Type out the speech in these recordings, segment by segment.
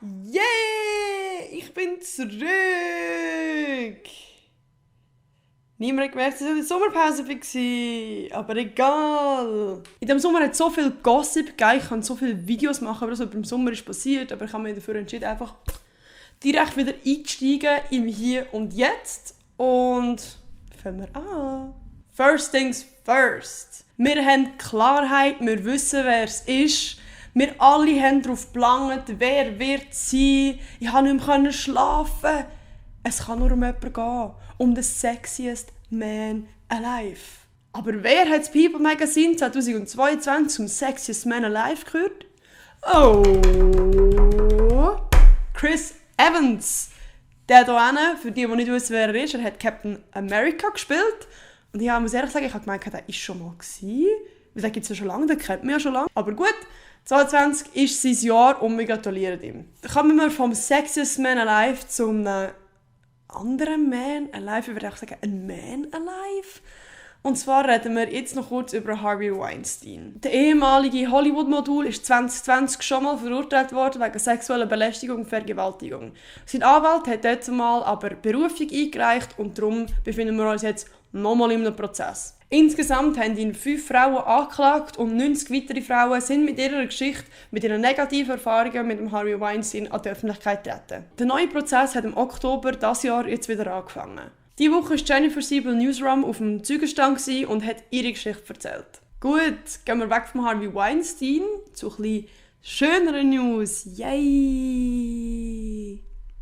Yeah! Ich bin zurück! Niemand hat gemerkt, dass ich in der Sommerpause war. Aber egal. In diesem Sommer hat es so viel Gossip gegeben. Ich kann so viele Videos machen, was im Sommer ist passiert. Aber ich habe mich dafür entschieden, einfach direkt wieder einzusteigen im Hier und Jetzt. Und fangen wir an. First things first. Wir haben Klarheit, wir wissen, wer es ist. Wir alle haben darauf geplant, wer wird es sein. Ich konnte nicht mehr schlafen. Es kann nur um jemanden gehen. Um den sexiest man alive. Aber wer hat das People Magazine 2022 zum Sexiest Man Alive gehört? Oh! Chris Evans. Der hier hinten, für die nicht wissen, wer er ist, er hat Captain America gespielt. Und ich muss ehrlich sagen, ich habe gemeint, der ist schon mal gewesen. Weil den gibt es ja schon lange, den kennt man ja schon lange. Aber gut, 2022 ist sein Jahr und wir gratulieren ihm. Dann kommen wir vom Sexiest Man Alive zum anderen Man Alive. Ich würde auch sagen, ein Man Alive. Und zwar reden wir jetzt noch kurz über Harvey Weinstein. Der ehemalige Hollywood-Modul ist 2020 schon mal verurteilt worden wegen sexueller Belästigung und Vergewaltigung. Sein Anwalt hat dort mal aber Berufung eingereicht und darum befinden wir uns jetzt nochmal in einem Prozess. Insgesamt haben ihn 5 Frauen angeklagt und 90 weitere Frauen sind mit ihrer Geschichte, mit ihren negativen Erfahrungen mit dem Harvey Weinstein an die Öffentlichkeit getreten. Der neue Prozess hat im Oktober dieses Jahr jetzt wieder angefangen. Diese Woche war Jennifer Siebel Newsroom auf dem Zeugenstand und hat ihre Geschichte erzählt. Gut, gehen wir weg vom Harvey Weinstein zu ein bisschen schöneren News. Yay!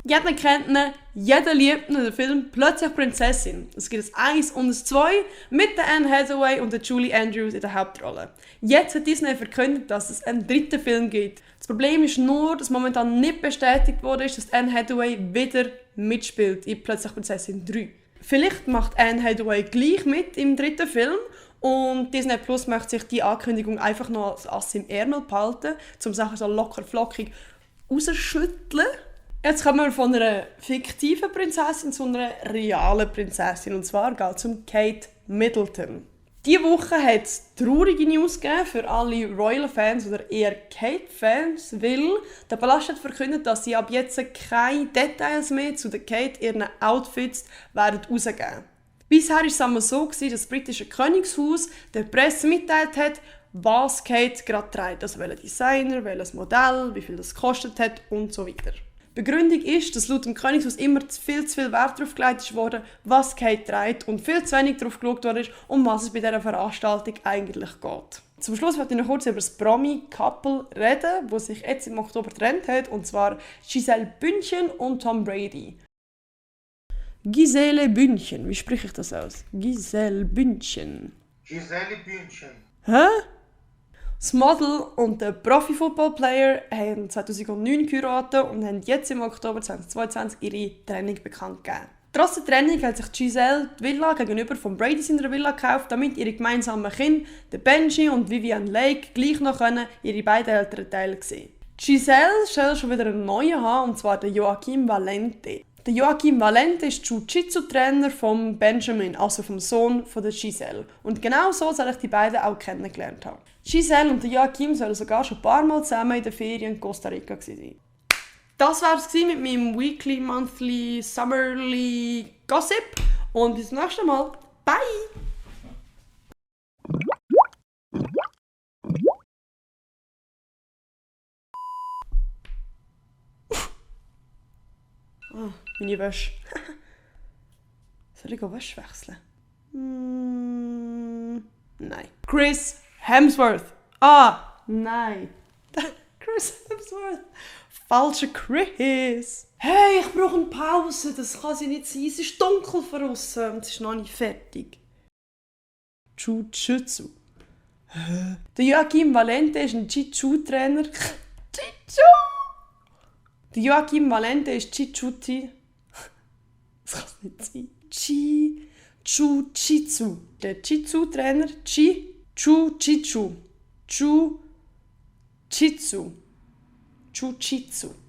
Jeder kennt ihn, jeder liebt ihn, der Film «Plötzlich Prinzessin». Es gibt ein 1 und ein 2 mit der Anne Hathaway und der Julie Andrews in der Hauptrolle. Jetzt hat Disney verkündet, dass es einen dritten Film gibt. Das Problem ist nur, dass momentan nicht bestätigt wurde, dass Anne Hathaway wieder mitspielt in «Plötzlich Prinzessin 3». Vielleicht macht Anne Hathaway gleich mit im dritten Film und Disney Plus möchte sich die Ankündigung einfach noch als Ass im Ärmel behalten, um Sachen so locker flockig rauszuschütteln. Jetzt kommen wir von einer fiktiven Prinzessin zu einer realen Prinzessin. Und zwar geht es um Kate Middleton. Diese Woche hat es traurige News gegeben für alle Royal-Fans oder eher Kate-Fans, weil der Palast hat verkündet, dass sie ab jetzt keine Details mehr zu der Kate ihren Outfits werden rausgeben. Bisher war es einmal so, dass das britische Königshaus der Presse mitteilt hat, was Kate gerade trägt. Also welcher Designer, welches Modell, wie viel das gekostet hat und so weiter. Die Begründung ist, dass laut dem Königshaus immer zu viel Wert darauf gelegt wurde, was Kate trägt und viel zu wenig darauf geschaut wurde, um was es bei dieser Veranstaltung eigentlich geht. Zum Schluss möchte ich noch kurz über das Promi-Couple reden, das sich jetzt im Oktober getrennt hat, und zwar Gisele Bündchen und Tom Brady. Gisele Bündchen, wie spreche ich das aus? Gisele Bündchen. Gisele Bündchen. Hä? Das Model und der Profi-Football-Player haben 2009 geheiratet und haben jetzt im Oktober 2022 ihre Trennung bekannt gegeben. Trotz der Trennung hat sich Gisele die Villa gegenüber von Brady seiner Villa gekauft, damit ihre gemeinsamen Kinder, Benji und Vivian Lake, gleich noch ihre beiden älteren Teile sehen. Gisele soll schon wieder einen neuen haben, und zwar den Joaquim Valente. Der Joaquim Valente ist Jiu-Jitsu-Trainer von Benjamin, also vom Sohn von der Gisele. Und genau so soll ich die beiden auch kennengelernt haben. Gisele und der Joaquim sollen sogar schon ein paar Mal zusammen in der Ferien in Costa Rica sein. Das war es mit meinem Weekly, Monthly, Summerly Gossip. Und bis zum nächsten Mal. Bye! Oh, meine Wäsche. Soll ich Wäsche wechseln? Nein. Chris Hemsworth. Nein. Chris Hemsworth. Falscher Chris. Hey, ich brauche eine Pause. Das kann sie nicht sein. Es ist dunkel von außen und es ist noch nicht fertig. Jiu-Jitsu. Der Joaquim Valente ist ein Jiu-Jitsu-Trainer. Jiu-Jitsu! Der Joaquim Valente ist Jiu-Jitsu. Das kann es nicht sein. Jiu-Jitsu. Der Jiu-Jitsu-Trainer Jiu-Jitsu. Jiu-Jitsu. Jiu-Jitsu.